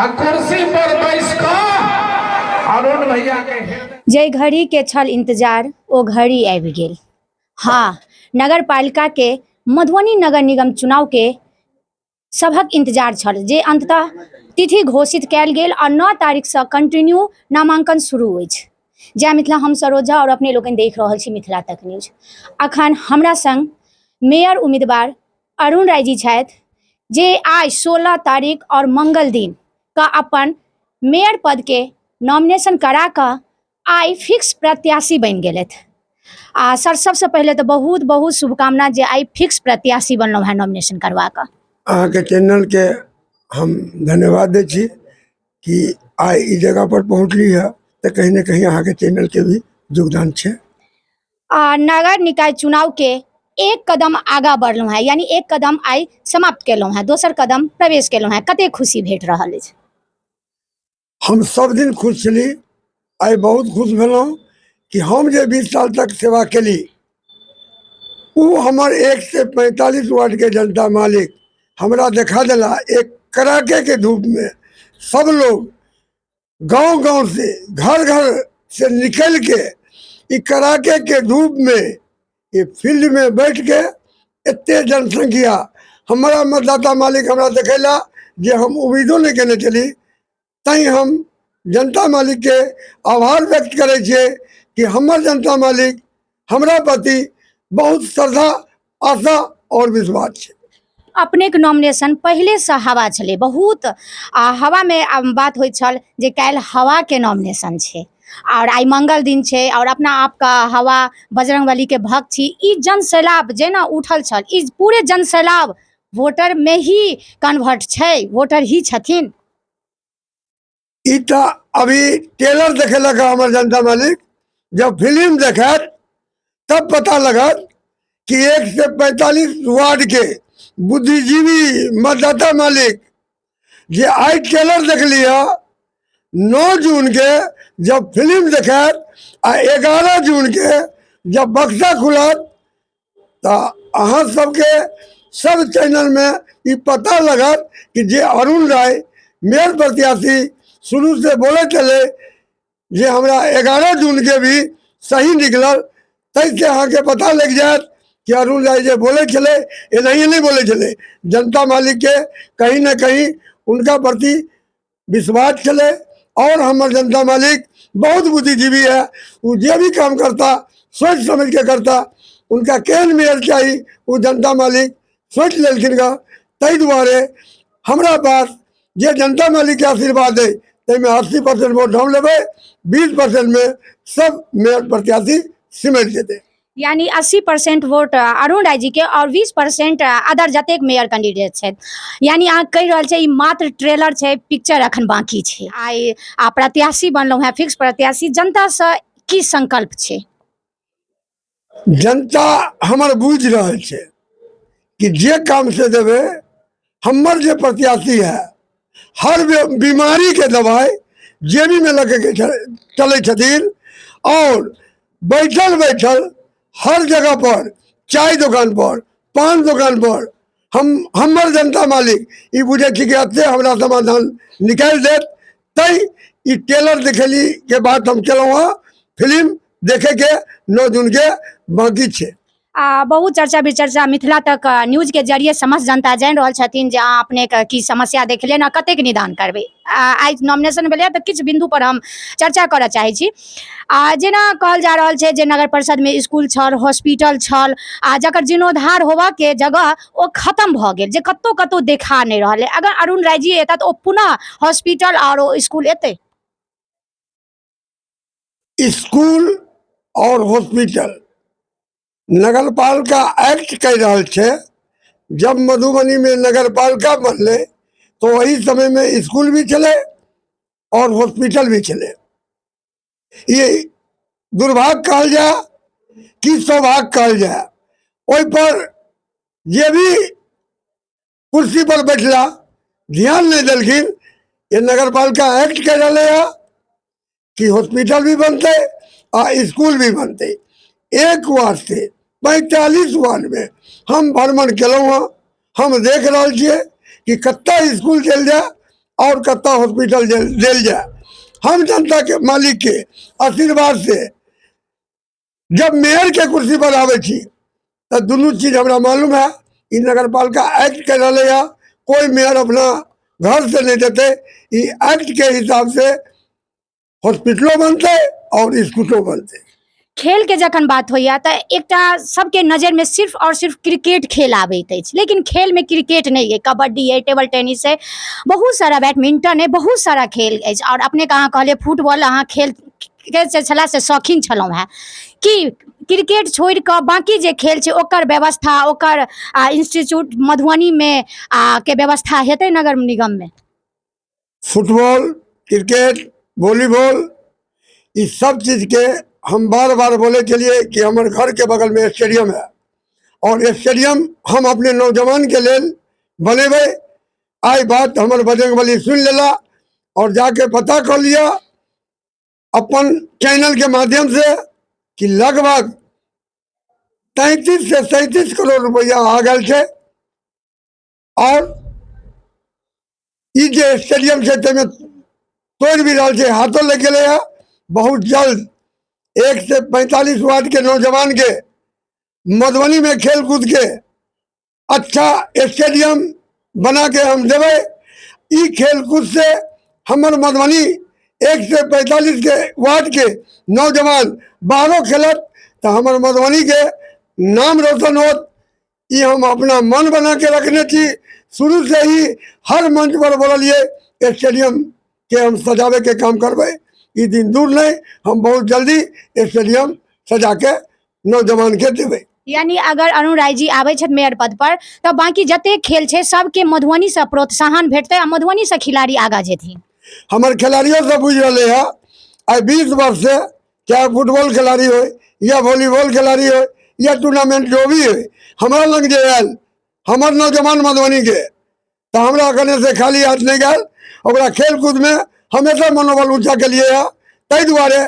आ कुर्सी पर बैस कऽ अरुण भैया के जाहि घड़ीके छल इंतजार ओ घड़ी आबि गेल। हँ, नगर पालिकाके मधुबनी नगर निगम चुनावके सभक इंतजार छल जे अंततः तिथि घोषित कयल गेल आ 9 तारीखसँ कंटिन्यू नामांकन शुरू अछि। जय मिथिला, हम सरोज झा और अपने लोकनि देख रहल छी मिथिला तक न्यूज। अखन हमरा संग मेयर उम्मीदवार अरुण राय जी छथि जे आइ 16 तारीख और मंगल दिन का अपन मेयर पद के नॉमिनेशन करा कऽ आइ फिक्स प्रत्याशी बनि गेलथि। आ सर, सबसे पहिले तऽ बहुत बहुत शुभकामना जे आइ फिक्स प्रत्याशी बनलहुँ हेँ नॉमिनेशन करवा कऽ। अहाँके चैनलके हम धन्यवाद दै छी कि आइ ई जगह पर पहुँचली है तऽ कहीं ने कहीं अहाँके चैनलके भी योगदान छै। आ नगर निकाय चुनाव के एक कदम आगा बढ़लहुँ हेँ, यानी एक कदम आइ समाप्त केलहुँ हेँ, दोसर कदम प्रवेश केलहुँ हेँ, कते खुशी भेट रहल अछि? हम सब दिन खुश छली, आइ बहुत खुश भेलहुँ कि हम जे 20 साल तक सेवा केली ओ हमर 1 से 45 वार्ड के जनता मालिक हमरा देखा देला। एक कड़ाके के धूप में सब लोग गांव गांव से घर घर से निकल के ई कड़ाके के धूप में ये फील्ड में बैठ के एते जनसंख्या हमारा मतदाता मालिक हमरा देखेला जे हम उम्मीदो नहीं केने छली। तैं हम जनता मालिक के आभार व्यक्त करै छियै कि हमर जनता मालिक हमरा प्रति बहुत श्रद्धा, आशा और विश्वास छै। अपने के नॉमिनेशन पहले से हवा छलै बहुत, आ हवा में बात होइत छल जे काल्हि हवा के नॉमिनेशन छै और आइ मंगल दिन छै और अपना आप का हवा बजरंगबली के भक्त छी। ई जन सैलाब जेना उठल छल, ई पूरे जन सैलाब वोटर में ही कन्वर्ट छै, वोटर ही छथिन। ई तऽ अभी टेलर देखेलक हमर जनता मालिक, जब फिल्म देखत तब पता लगत कि 1 से 45 वार्ड के बुद्धिजीवी मतदाता मालिक जे आइ टेलर देखली है, 9 जून के जब फिल्म देखत आ 11 जून के जब बक्सा खुलत तऽ अहाँ सबके सब चैनल में ई पता लगत कि जे अरुण राय मेयर प्रत्याशी शुरू से बोले चले जे हमरा 11 जून के भी सही निकलल, तैसे अहाँके पता लग जायत कि अरुण राय जे बोले छलै एनाहिए नहीं बोले छलै। जनता मालिक के कहीं ना कहीं उनका प्रति विश्वास छलै और हमर जनता मालिक बहुत बुद्धिजीवी है, वो जे भी काम करता सोच समझ के करता। उनका केहन मेयर चाहिए वो जनता मालिक सोच लेलखिन गा। ताहि दुआरे हमरा पास जे जनता मालिक के आशीर्वाद है ताहिमे 80% वोट हम लेबै, 20% में सब मेयर प्रत्याशी सिमटि जेतै। यानी 80% वोट अरुण राय जी के और 20% अदर जतेक मेयर कैंडिडेट छथि। यानी अहाँ कहि रहल छै ई मात्र ट्रेलर छै, पिक्चर अखन बाकी छै। आइ आ प्रत्याशी बनलहुँ हेँ फिक्स प्रत्याशी, जनता से की संकल्प छै? जनता हमर बुझि रहल छै कि जे काम से देबै हमर जे प्रत्याशी है हर बीमारी के दवाई जेबी में लगे के चलै छथिन और बैठल बैठल हर जगह पर चाय दुकान पर पान दुकान पर हमर जनता मालिक ई बुझै छी कि एते हमरा समाधान निकालि देत। तैं ई टेलर देखेली के बात हम केलहुँ हँ, फिल्म देखे के 9 जून के बाकी छै। आ बहुत चर्चा विचर्चा मिथिला तक न्यूज के जरिए समस्त जनता जानि रहल छथिन जे अहाँ अपने के की समस्या देखलियै आ कतेक निदान करबै। आइ नॉमिनेशन भेलै तऽ किछु बिंदु पर हम चर्चा करऽ चाहै छी। आ जेना कहल जा रहल छै जे नगर परिषद में स्कूल छल, हॉस्पिटल छल, आ जकर जीर्णोद्धार होबऽ के जगह ओ खत्म भऽ गेल, जे कतौ कतौ देखा नहि रहल है। अगर अरुण राय जी एता तऽ ओ पुनः हॉस्पिटल और ओ स्कूल एतै? स्कूल और हॉस्पिटल नगरपालिका एक्ट कहि रहल छै। जब मधुबनी में नगरपालिका बनलै तो वही समय में स्कूल भी छलै और हॉस्पिटल भी छलै। ये दुर्भाग्य कहल जाए कि सौभाग्य कहल जाए, ओहि पर जे भी कुर्सी पर बैठला ध्यान नहीं देलखिन। ये नगरपालिका एक्ट कह रहे है कि हॉस्पिटल भी बनते आ स्कूल भी बनते। एक वार्ड से 45 वार्ड में हम भ्रमण केलहुँ हँ, हम देख रहल छियै कि कत्ता स्कूल चलि जाए, और कतऽ हॉस्पिटल देल जाए। हम जनता के मालिक के आशीर्वाद से जब मेयर के कुर्सी पर आबै छी तऽ दुनू चीज हमरा मालूम है। ई नगर पालिका एक्ट कर रहा है, कोई मेयर अपना घर से नहीं देते, ई एक्ट के हिसाब से हॉस्पिटलो बनते और स्कूलो बनते। खेल के जखन बात होइए तऽ एकटा सबके नजरमे सिर्फ और सिर्फ क्रिकेट खेल आबैत अछि, लेकिन खेलमे क्रिकेट नहि अइ, कबड्डी अइ, टेबल टेनिस अइ, बहुत सारा बैडमिंटन अइ, बहुत सारा खेल अछि। और अपनेके अहाँ कहलियै फुटबॉल अहाँ खेल के जे छलए से शौकीन छलहुँ हेँ, कि क्रिकेट छोड़ि कऽ बाँकी जे खेल छै ओकर व्यवस्था, ओकर इंस्टीट्यूट मधुबनीमे के व्यवस्था हेतै नगर निगममे? फुटबॉल, क्रिकेट, वॉलीबॉल, ई सब चीज़ के हम बार बार बोले के लिए कि हमारे घर के बगल में स्टेडियम है और स्टेडियम हम अपने नौजवान के लेल बनेबै। आई बात हमारे बजरंगबली सुन लेला और जाके पता कर लिया अपन चैनल के माध्यम से कि लगभग 33 से 37 करोड़ रुपया आ गए छै और ई जे स्टेडियम छै ताहिमे तोड़ि भी रहल छै, हाथो लागि गेलै है। बहुत जल्द 1 से 45 वार्ड के नौजवान के मधुबनी में खेल कूद के अच्छा स्टेडियम बना के हम देबै। ई खेल कूद से हमर मधुबनी 1 से 45 के वार्ड के नौजवान बाहरों खेलत तो हमर मधुबनी के नाम रोशन होत। ई हम अपना मन बना के रखने छी, शुरू से ही हर मंच पर बोलिए स्टेडियम के हम सजावे के काम करबै। ई दिन दूर नहीं, हम बहुत जल्दी स्टेडियम सजा के नौजवान के देबै। यानी अगर अरुण राय जी आबै छथि मेयर पद पर तऽ बाकी जतेक खेल छै सबके मधुबनी से प्रोत्साहन भेटतै आ मधुबनी से खिलाड़ी आगाँ जेथिन। हमर खिलाड़ियो सब बुझि रहलै है, आइ 20 वर्ष से चाहे फुटबॉल खिलाड़ी हो या वॉलीबॉल खिलाड़ी हो या टूर्नामेंट जो भी हो, हमरा लग जे आयल हमर नौजवान मधुबनी के तो हमरा कने से खाली हाथ नहीं गया। ओकरा खेल कूद में हमेशा मनोबल ऊंचा के लिए है, ताहि दुआरे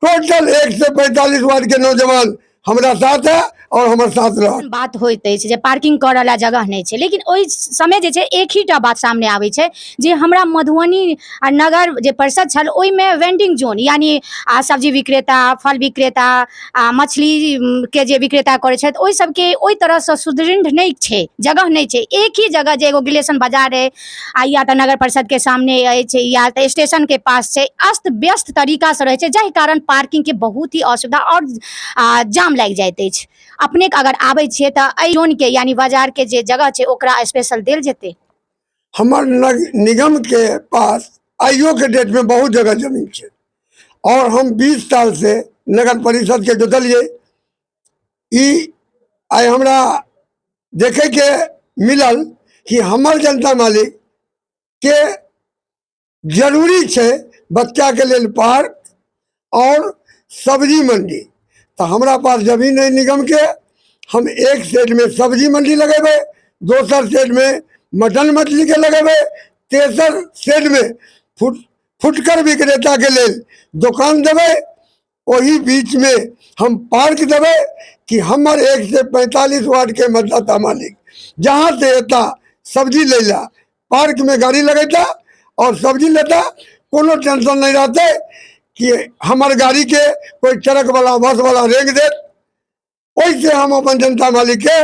टोटल 1 से 45 वार्ड के नौजवान हमरा साथ है और हमर साथ रह। बात होइत अछि जे पार्किंग करऽ ला जगह नहि छै, लेकिन ओहि समय जे छै एक ही टा बात सामने आबै छै जे हमरा मधुबनी आ नगर जे परिषद छल ओहिमे वेंडिंग जोन यानी आ सब्जी विक्रेता, फल विक्रेता आ मछली के जे विक्रेता करै छथि ओहि सबके ओहि तरहसँ सुदृढ़ नहि छै, जगह नहि छै। एक ही जगह जे एगो गिलेशन बाजार अइ आ या तऽ नगर परिषद के सामने अछि या तऽ स्टेशन के पास छै, अस्त व्यस्त तरीकासँ रहै छै, जाहि कारण पार्किंग के बहुत ही असुविधा और जाम लागि जाइत अछि। अपने अगर आबै छियै तऽ एहि जोन के यानी बाजार के जे जगह छै ओकरा स्पेशल देल जेतै? हमर निगम के पास आइयो के डेट में बहुत जगह जमीन छै और हम 20 साल से नगर परिषद के जोतलियै। ई आइ हमरा देखे के मिलल कि हमर जनता मालिक के जरूरी छै बच्चा के लेल पार्क और सब्जी मंडी। तो हमरा पास जमीन है निगम के, हम एक साइड में सब्जी मंडी लगेबै, दोसर साइड में मटन मछली के लगेबै, तेसर साइड में फुटकर विक्रेता के लेल दुकान देबै, ओही बीच में हम पार्क देबै कि हमर 1 से 45 वार्ड के मतदाता मालिक जहाँ से एता सब्जी लैला पार्क में गाड़ी लगेता और सब्जी लेता, कोनो टेंशन नहीं रहते कि हमर गाड़ी के कोई ट्रक वाला बस वाला रेंग देत। ओहिसे हम अपन जनता मालिक के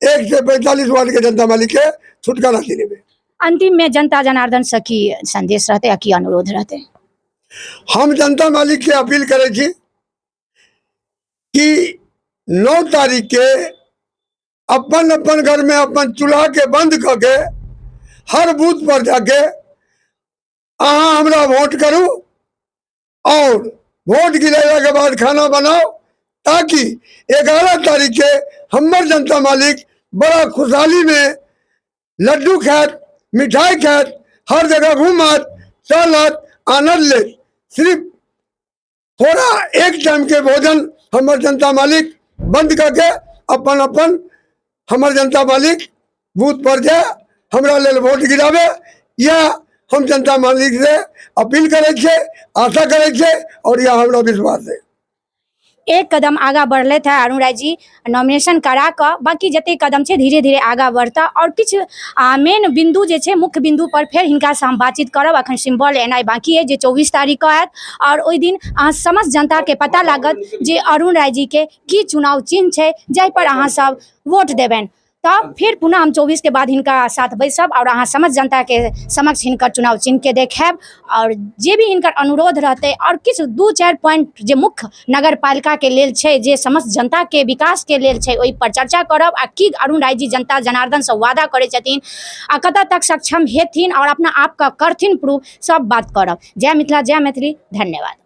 1 से 45 वार्ड के जनता मालिक के छुटकारा दिलेबै। अंतिम में जनता जनार्दन से की संदेश रहते या की अनुरोध रहते? हम जनता मालिक के अपील करै छी कि 9 तारीख के अपन अपन घर में अपन चूल्हा के बंद कऽ के हर बूथ पर जाके अहाँ हमरा वोट करू और वोट गिरेला के बाद खाना बनाओ, ताकि 11 तारीख के हमर जनता मालिक बड़ा खुशहाली में लड्डू खात, मिठाई खात, हर जगह घूमत चलत आनंद लेत। सिर्फ थोड़ा एक टाइम के भोजन हमर जनता मालिक बंद करके अपन अपन हमर जनता मालिक बूथ पर जाए हमरा लेल वोट गिरावे, या हम जनता मालिक से अपील करै छियै, आशा करै छियै और यह हमरा विश्वास है। एक कदम आगाँ बढ़लथि है अरुण राय जी। नॉमिनेशन करा कऽ बाँकी जतेक कदम छै धीरे धीरे आगाँ बढ़ता। आओर किछु मेन बिन्दु जे छै, मुख्य बिन्दु पर फेर हिनकासँ हम बातचीत करब। अखन सिम्बल एनाइ बाँकी अछि जे 24 तारीखके आयत आओर ओहि दिन अहाँ समस्त जनताके पता लागत जे अरुण राय जीके की चुनाव चिन्ह छै जाहिपर अहाँ सब वोट देबनि। तब फिर पुनः हम 24 के बाद हिनका साथ बैसब आओर अहाँ समस्त जनताके समक्ष हिनकर चुनाव चिन्हके देखायब आओर जे भी हिनकर अनुरोध रहतै आओर किछु 2-4 पॉइंट जे मुख्य नगर पालिकाके लेल छै, जे समस्त जनताके विकासके लेल छै, ओहि पर चर्चा करब आ की अरुण राय जी जनता जनार्दनसँ वादा करै छथिन आ कतऽ तक सक्षम हेथिन आओर अपना आपके करथिन प्रूफ, सब बात करब। जय मिथिला, जय मैथिली, धन्यवाद।